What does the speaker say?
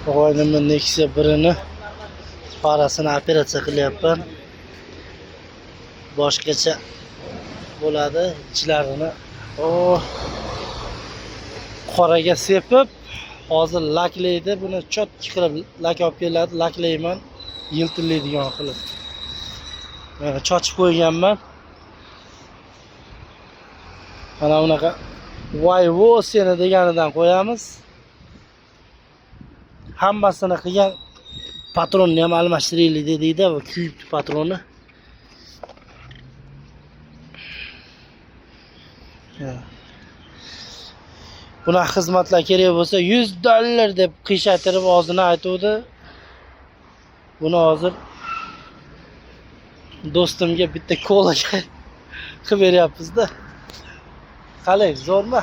Og'aynimni Nexia birini farasini operatsiya qilyapman. Boshqacha bo'ladi ichlarini. Oh. Qoraga sepib, hozir laklaydi. Buni chotki qilib lak olib keladi, laklayman, yiltillaydigan qilib. Mana chochib qo'yganman. Mana bunaqa voy vo seni deganidan qo'yamiz. Hammasini qilgan, patronni ham almashtiraylik dedikda, bu kuyibdi patroni. Ha. Bunaqa xizmatlar kerak bo'lsa $100 deb qiyshaytirib og'zini aytuvdi. Buni hozir do'stimga bitta kolaga qilib beryapmiz-da. Qalay, zo'rmi?